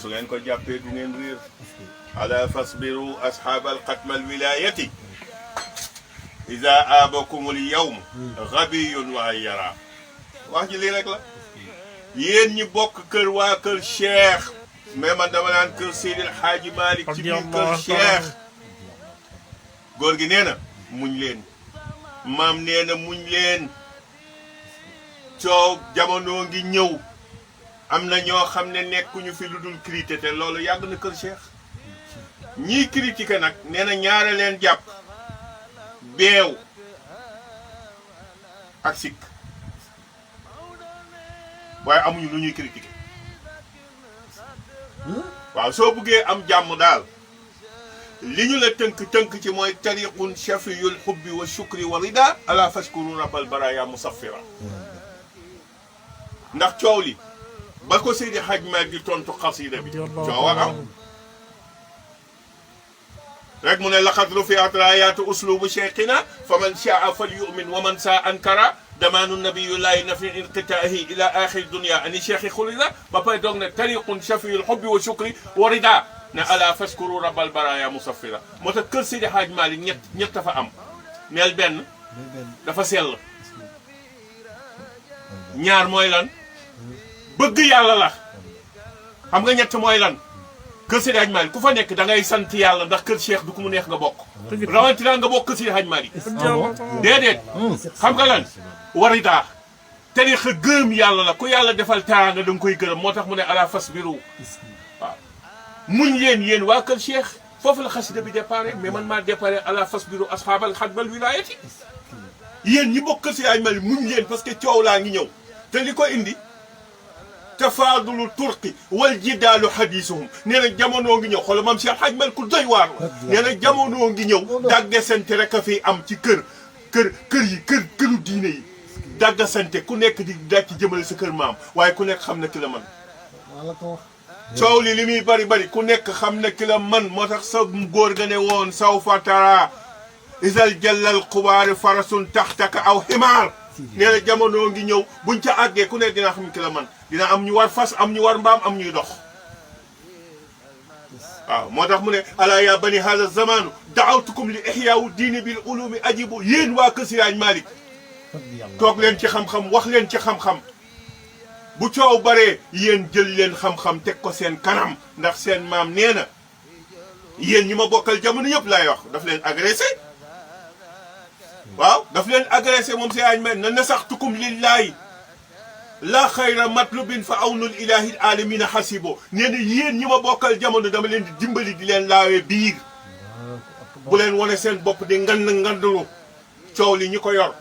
su ngeen ko jàppee du ngeen réer ala fasbiru asxaab alxatma alwilayati ida aabakum alyawm gabiyun wa yara wax ji lii rek la yéen ñi bokk kër waa kër Cheikh mais man dama naan kër Seydil Hadji Malick ci biir kër Cheikh góor gi nee na muñ leen maam nee na muñ leen coow jamono ngi ñëw am na ñoo xam ne nekkuñu fi lu dul critiquer te loolu yàgg na kër Cheikh ñiy critiquer nag nee na ñaare leen jàpp beew ak sikk waaye amuñu lu ñuy critiquer waaw soo buggee am jàmm daal li ñu la tënk ci mooy tariqun shafiyul xubbi wa shukri wa rida ala fashkuru rabbal baraya musaffira ndax coow li ba ko Seydi Hadj Malick di tontu xasida bi coow a am rek mu ne laqad rufiat raayaatu uslubu cheikhina fa man shaa fal yumin wa man saa ankara damaanu nabiyullahi nafi inqitaahi ila axiri dunia ani cheikhi xulida ba pare doog ne tariqun shafiyul xubbi wa shukri wa rida ne ala fashkuru rabbal baraya musaffira moo tax kër Seydi Hadj Malick ñett fa am neel benn dafa sell ñaar mooy lan bëgg yàlla la xam nga ñett mooy lan kër Seydi Hadj Malick ku fa nekk da ngay sant yàlla ndax kër Cheikh du ko mu neex nga bokk rawatina nga bokk kër Seydi Hadj Malick déedéet xam nga lan warida tariixa gërëm yàlla la ku yàlla defal teraanga da nga koy gërëm moo tax mu ne ala fasbiru waaw muñ yéen waa kër Cheikh foofu la xasida bi déparé mais man maa déparé ala fasbiru asxaabal xadmal wilayati yéen ñi bokk kër Seydi Hadj Malick muñ leen parce que coow laa ngi ñëw te li ko indi tafaadulu turqi wal jidaalu xadiisuhum nee na jamono ngi ñëw xoolal maam Cheikh Hadj Malick ku doy waar la nee na jamono ngi ñëw dàggasante rek a fi am ci këru diine yi dàggasante ku nekk di daaj ci jëmale sa kër maam waaye ku nekk xam na ki la man coow li muy bari ku nekk xam na ki la man moo tax sa góor ga ne woon sawfa tara isal jallal xubaari farasun taxtaka aw ximaar nee na jamono ngi ñëw buñ ca àggee ku nekk dina xam ki la man dina am ñu war fas am ñu war mbaam am ñuy dox waaw moo tax mu ne ala ya bani hada zamanu daawtukum li ihyaawu diini bil ulumi ajibu yéen waa kër Seydi Hadj Malick toog leen ci xam-xam wax leen ci xam-xam bu coow baree yéen jël leen xam-xam teg ko seen kanam ndax seen maam nee na yéen ñi ma bokkal jamono yëpp laay wax daf leen agressé waaw daf leen agressé moom Seydi Hadj Malick na nasaxtukum lillahi la xayra matlubin fa awnul ilahi alamina xasibo nee na yéen ñi ma bokkal jamono dama leen di dimbali di leen laawee biir bu leen wane seen bopp di ngandlu coow li ñi ko yor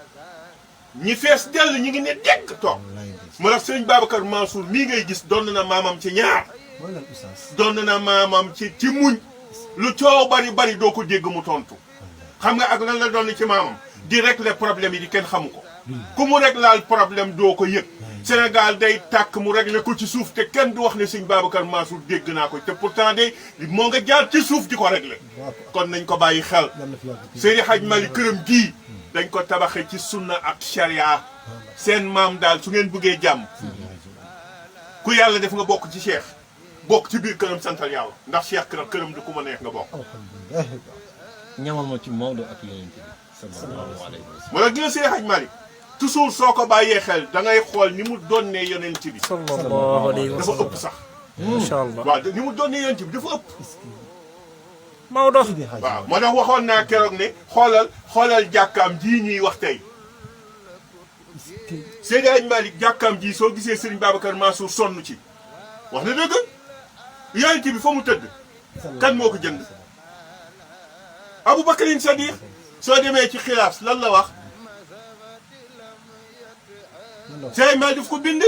ñi fees dell ñi ngi ne dekk toog moo tax sëñ Babacar Mansour mii ngay gis doon na maamam ci ñaar doon na maamam ci muñ lu coow bari doo ko dégg mu tontu xam nga ak lan la doon ci maamam di régler problème yi di kenn xamu ko ku mu rek laal problème doo ko yëg Sénégal day tàkk mu régler ko ci suuf te kenn du wax ne sëñ Babacar Mansour dégg naa ko te pourtant de moo nga jaar ci suuf di ko régler kon nañ ko bàyyi xel Seydi Hadj Malick këram gii dañ ko tabaxee ci sunna ak charia seen maam daal su ngeen bëggee jàmm ku yàlla def nga bokk ci Cheikh bokk ci biir këram santal yàlla ndax Cheikh këram du ku ma neex nga bokk ñamal ma ci Maodo ak Yonent bi sallallahu alayhi wa sallam moo tax gis nga Seydi Hadj Malick toujours soo ko bàyyee xel da ngay xool ni mu doonee Yonent bi sallallahu alayhi wa dafa sallam ëpp sax macha allah waaw ni mu doonee Yonent bi dafa ëpp Maodo waaw moo tax waxoon naa keroog ne xoolal jàkkaam jii ñuy wax tey Seydi Hadj Malick jàkkaam ji soo gisee Serigne Babacar Mansour sonn ci wax na dëgg Yonent bi fa mu tëdd kan moo ko jënd Aboubacarin Sadiq soo demee ci xilaas lan la wax Seydi Malick daf ko bind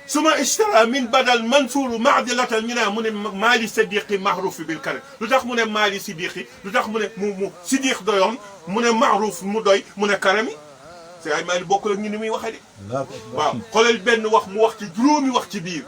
suma ishtara min badal Mansour maadilatan ñu ne mu ne Maali Sadiqi maxruuf bil karim lu tax mu ne Maali Sadiqi lu tax mu ne mu Sidiq doyoon mu ne maxruuf mu doy mu ne karami Seydi Malick bokkul ak ñu ni muy waxee de waaw xoolal benn wax mu wax ci juróomi wax ci biir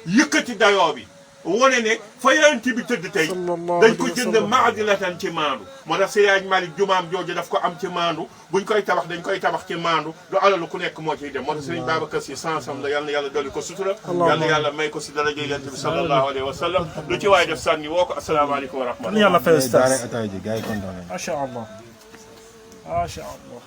yëkkati dayoo bi wone ne fa yonent bi tëdd tey dañ ko jënd maadilatan ci maandu moo tax Seydi Hadji Malick jumaam jooju daf ko am ci maandu buñ koy tabax dañ koy tabax ci maandu du alalu ku nekk moo ciy dem moo tax Serigne Babacar Sy sansam la yal na yàlla dolli ko sutura yal na yàlla may ko si daraja yonent bi sallallahu alayhi wa sallam lu ci waay def sànni woo ko asalaamaaleykum wa rahmatullah yàlla fay ustaas ataay ji gars yi kontaan nañ. macha allah macha allah